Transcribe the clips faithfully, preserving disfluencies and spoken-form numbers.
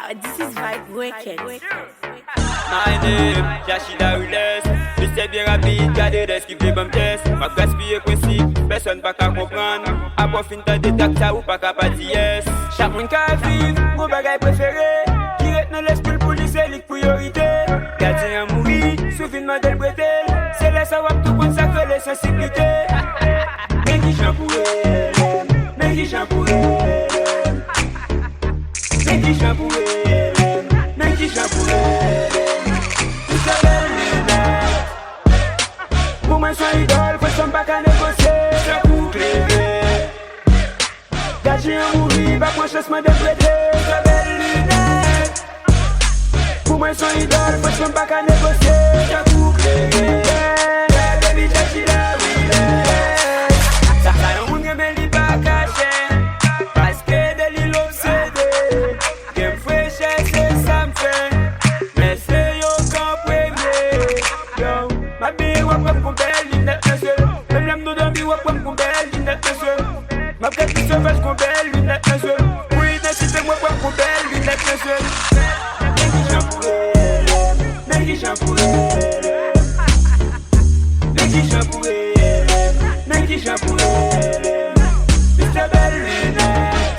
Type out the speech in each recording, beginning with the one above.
This is Vibe Records. My name, Yachida Riles. Mistè byen rapid, gade dès ki vle ban m tès. M ap gaspiye prensip, pèsonn pa ka konprann. Apre w fin tande trak sa, ou pa ka pa di yes. Chak moun ka viv, gon bagay prefere. Ki ret nan lespri l pou li, se li k priyorite. Gadyen an mouri, si w vin mande l prete l. Se lè sa w ap tou konn sa k rele sansiblite. Men kijan pou rele, men kijan pou rele. Men kijan pou rele, men kijan pou rele. Mister Bèl Linèt. Pou mwen se yon idòl, fòs mwen pa ka negosye. Tankou klere. Gadyen an mouri, pa pran chans mande m prete. Mister Bèl Linèt. Pou mwen se yon idòl, fòs mwen pa ka negosye. Tankou klere. Yeah, baby, just chill out, relax. Sa, sa yon moun renmen li pa kache. Paske de li l obsede. Gen m freche, se sa m fè. Men se yo k an premye. Yo, m ap byen, w ap wè m gon bèl linèt, mesye. Menm lè m dòmi, w ap wè m gon bèl linèt, mesye. M ap gad pi sovaj gon bèl linèt, mesye. Pou idantite m, w ap wè m gon bèl linèt, mesye. Men kijan pou rele, men kijan pou rele. Men kijan pou rele, men kijan pou rele. Mister Bèl Linèt.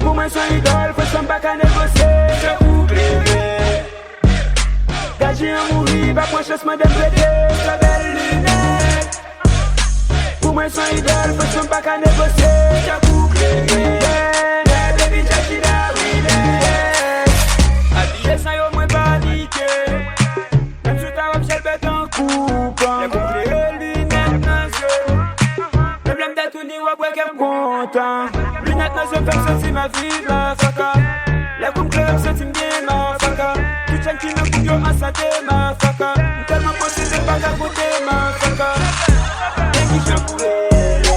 Pou mwen se yon idòl, fòs mwen pa ka negosye. Tankou klere. Gadyen an mouri, pa pran chans mande m prete. Mister Bèl Linèt. Pou mwen se yon idòl, fòs mwen pa ka negosye. Tankou klere. Yeah, baby, just chill out, relax. Abiye san yo, mwen panike. Menm si w ta wè m chèlbè tankou pan. Lè m klere linèt nan zye m. Menm lè m detouni, w ap wè kè m kontan. Linèt nan zye m fè m santi m ap viv, mafaka. Lè kou m klere, m santi m byen, mafaka. Tout chèn ki nan kou m yo an sante, mafaka. M tèlman posede, m pa ka konte, mafaka. Men kijan pou rele,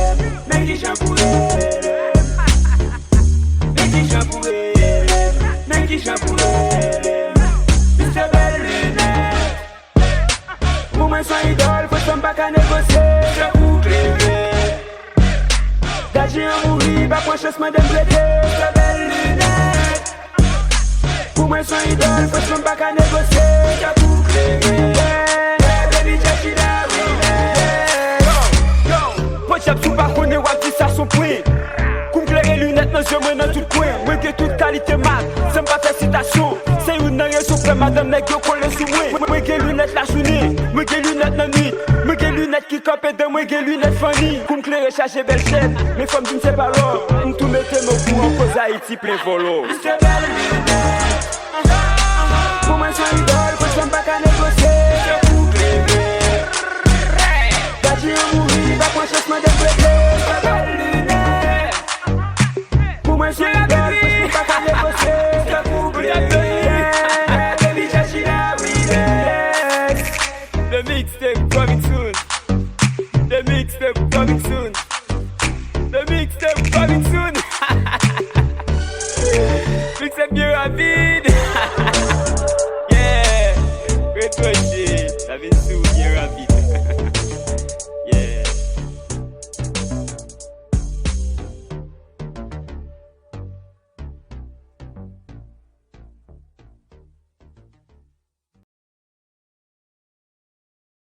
men kijan pou rele. Men kijan pou rele, men kijan pou rele. Mister Bèl Linèt. Pou mwen se yon idòl, fòs mwen pa ka negosye. Tankou klere. Gadyen an mouri, pa pran chans mande m prete. Mister Bèl Linèt. Pou mwen se yon idòl, fòs mwen pa ka negosye. Tankou klere. Yeah, baby, just chill out, relax. Yo, yo, podyab, si w pa konnen, w ap di sa s on pwen. Kou m klere, linèt nan zye mwen nan tout kwen. Mwen gen tout kalite mak, san m pa fè sitasyon. Se youn nan rezon k fè madanm nèg yo kole sou mwen. Mwen gen linèt lajounen, mwen gen linèt nan nwit. Mwen gen linèt ki kanpe dan, mwen gen linèt fanni. Kou m klere chaje bèl chèn, men fò m di m se pa lò. M tou mete men w pou an koz Ayiti plen vòlò. Mister Bèl Linèt. Pou mwen se yon idòl, fòs mwen pa ka negosye. Tankou klere. Gadyen an mouri, pa pran chans mande m prete. Mister Bèl Linèt. Pou mwen se yon idòl, fòs mwen pa ka negosye. Tankou klere. Yeah, baby, just chill out, relax. The mixtape coming soon. The mixtape coming soon. The mixtape coming soon. Mixtape byen rapid. Yeah. Retwoche. Sa vin sou byen rapid.